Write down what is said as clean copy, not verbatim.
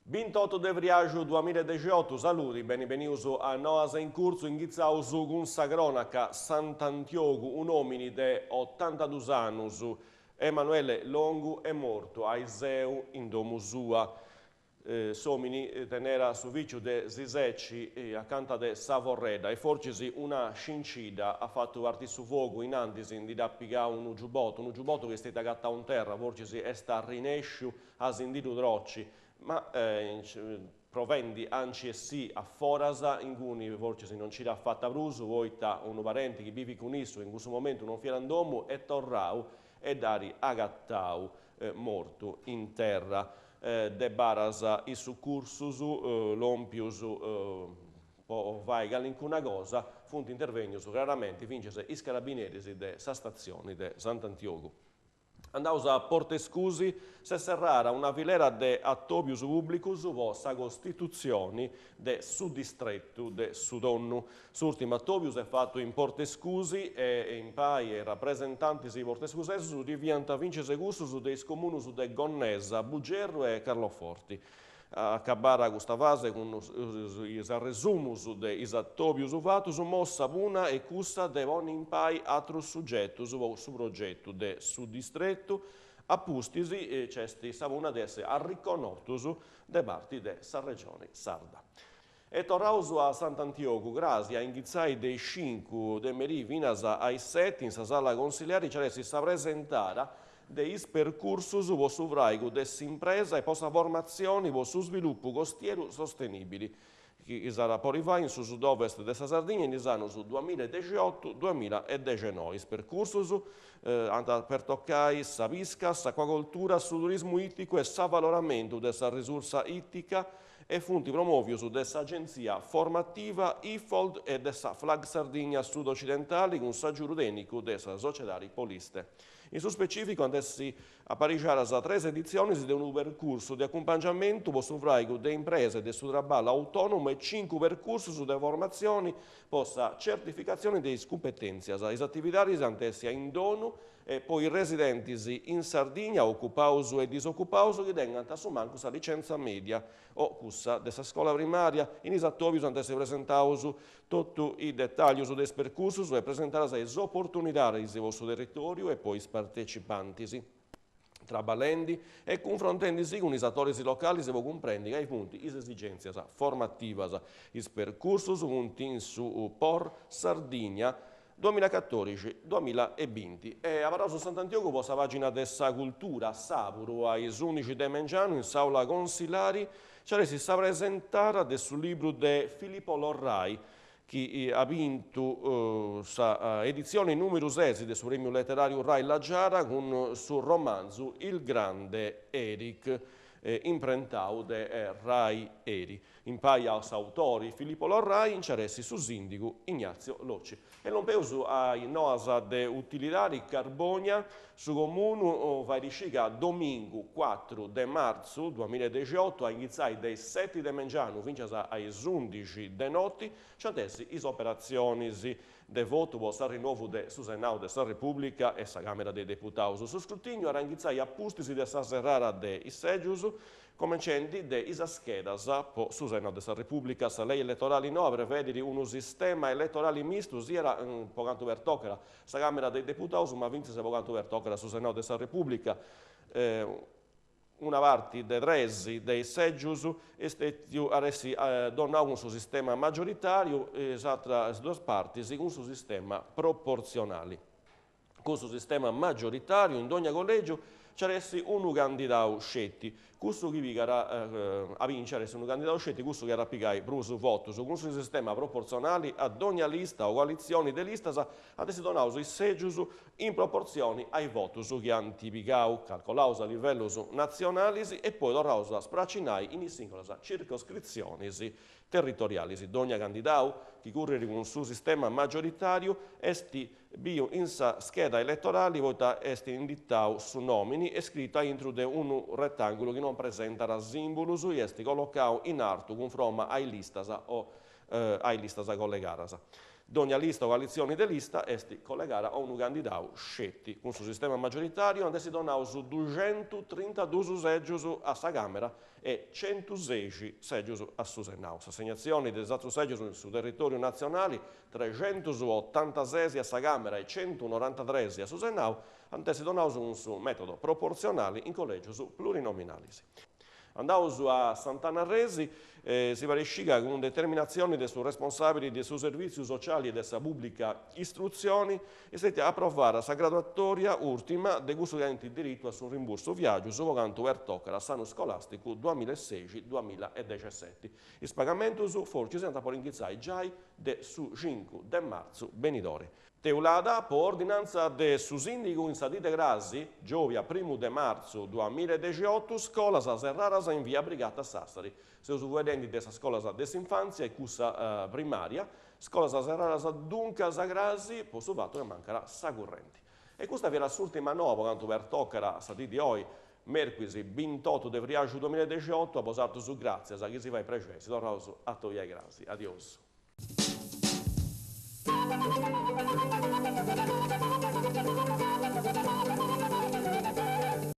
Bintotu de friaxu duamilla e dexiotu, saludi, beni benius a Noas in Curtzu, inghitzaus cun sa cronaca, Sant'Antiogu, un'omini de otantadus annus, Emanuele Longu, est mortu aiseu in domu sua. S'omini tenera su viciu de si seci acanta de sa forredda e forcis una scincidda at fatu parti su fogu, in antis ndi dd'at pigau unu giubotu, unu giubotu chi est stetiu agatau in terra, forcis est arrinesciu a si ndi ddu troci, ma provendi a nci essì a foras, inguni forcis non nci dd'at fata prus, poita unu parenti chi bivit cun issu e in cussu momentu non fiat in domu est torrau e dd'at agatau mortu in terra. De baras is sucursus lompius po fai calincuna cosa funt intervennius craramenti fintzas is carabineris de sa statzioni de Sant'Antiogu. Andaus a Portescusi, s'est serrara una filera de atobius publicus po sa costitutzioni de su distretu de su Donnu. S'urtimu atobiu s'est fatu in Portescusi e impai a is rapresentantis portescusesus ddi fiant fintzas cussus de is comunus de Gonnesa, Bugerru e Carloforti. Acabara custa fase cun is arresumus de is atobius fatus, imoi sa punna est cussa de ponni impai atrus sugetus po su progetu de su distretu, a pustis nc'est sa punna de essi arriconnotus de parti de sa Regioni Sarda. E torraus a Sant'Antiogu, crasi a inghitzai de is cincu de merì finas a is seti in sa sala consiliari nci at essi sa presentara de is percursus po su fraigu de s'impresa e po sa formatzioni po su svilupu costieru sostenibili chi s'at a podi fai in su sud-ovest de sa Sardigna in is annus duamilla e dexiotu duamilla e dexenoi. Is percursus ant a pertocai sa pisca, s'acuacoltura, su turismu itticu e s'avaloramentu de sa risursa ittica e funt promòvius de s'Agentzia Formativa IFOLD e de sa Flag Sardigna Sud Occidentali cun s'agiudu tènnicu de sa sociedadi Poliste. In su specificu ant essi aparixadas tres editzionis de unu percursu de acumpangiamentu po su fraigu de impresa e de su traballu autònomu e cincu percursus de formatzioni po sa certificatzioni de is cumpetèntzias. Is atividadis ant essi a indonu e po is residentis in Sardigna, ocupaus e disocupaus, chi tengant a su mancu sa licentza mèdia o cussa de sa scola primària. In is atòbius ant essi presentaus totu is detàllius de is percursus e presentadas is oportunidadis po su territòriu e po is partecipantis. Traballendi e cunfrontendi-si cun is atoris localis po cumprendi cali funt is esigèntzias formativas. Is percursus funt in su POR Sardigna duamillacatòrixi duamillabinti. E abarraus in Sant'Antiogu po sa pàgina de sa cultura, sàburu a is undixi de mengianu in s'àula consilari nci at essi sa presentada de su libru de Filippo Lorrai chi at bintu sa editzioni nùmeru ses de su prèmiu leteràriu Rai La Giara cun su romanzu Il grande Erik, imprentau de Rai Eri. Impai a s'autori Filippo Lorrai nci at essi su sìndigu Ignazio Locci. E lompeus a is noas de utilidadi, Carbònia, su comunu fait sciri ca domingu cuatru de martzu duamillaedexiotu a inghitzai de is seti de mengianu fintzas a is undixi de noti nci ant essi is operatzionis de votu po s'arrinnovu de su Senau de sa Repùblica e sa Càmera de is Deputaus. Su scrutìniu at a inghitzai a pustis de sa serrada de is sègius Comencendi de is schedas po su Senau de sa Repùblica, sa lei eletorali noa prevedit unu sistema eletorali mistu siat po cantu pertocat sa Càmera de is Deputaus ma fintzas po cantu pertocat su Senau de sa Repùblica. Una parti de tres de is sègius est stètiu at essi donau cun su sistema majoritàriu, is atras duas partis cun su sistema proportzionali. Cun su sistema majoritàriu in dogna collègiu nci at essi unu candidau sceti, cussu chi pigat a binci at essi unu candidau sceti cussu chi at a pigai prus votus. Cun su sistema proportzionali a dogna lista o coalitzioni de listas ant essi donaus is sègius in proportzioni a is votus chi ant pigau, calcolaus a livellus natzionalis e poi torraus a spracinai in is singolas circoscritzionis territorialis. Dogna candidau chi currit cun su sistema majoritàriu est biu in sa scheda eletorali poita est inditau su nòmini e scritu a intru de unu retàngulu chi non presentat sìmbulus i est collocau in artu cunfroma a is listas o a is listas collegadas. Dogna lista o coalitzioni de lista est collegada a unu candidau sceti. Cun su sistema majoritàriu ant essi donaus duxentutrintadus sègius a sa Càmera e centusexi sègius a su Senau. S'assegnatzioni de is atrus sègius in su territòriu natzionali, trexentusotantasesi a sa Càmera e centunorantatresi a su Senau, ant essi donaus cun su mètodo proportzionali in collègius plurinominalis. Andaus a Sant'Anna Arresi, si fait sciri ca cun determinatzioni de su responsàbili de su Servìtziu Sociali e de sa Pùblica Istrutzioni est stètia aprovada sa graduatòria ùrtima de cussus chi ant diritu a su rimbursu viàgius po cantu pertocat s'annu scolàsticu duamilasexi duamiladexeseti. Is pagamentus fortzis ant a podi inghitzai giai de su cincu de martzu benidori. Teulada, po ordinantza de su sìndigu in sa dì de crasi, giòbia primu de martzu duamiladexiotu, scolas serradas in via Brigata Sassari. Seus fueddendi de sas scolas de s'infàntzia e cussa primària, scolas serradas duncas crasi po su fatu ca mancat sa currenti. E custa fiat s'ùrtima noa po cantu pertocat sa dì di oi, mèrcuis bintotu de friaxu duamiladexiotu, a bosatrus gràtzias, chi si fait prexeri, si torraus a atobiai crasi. Adiosu.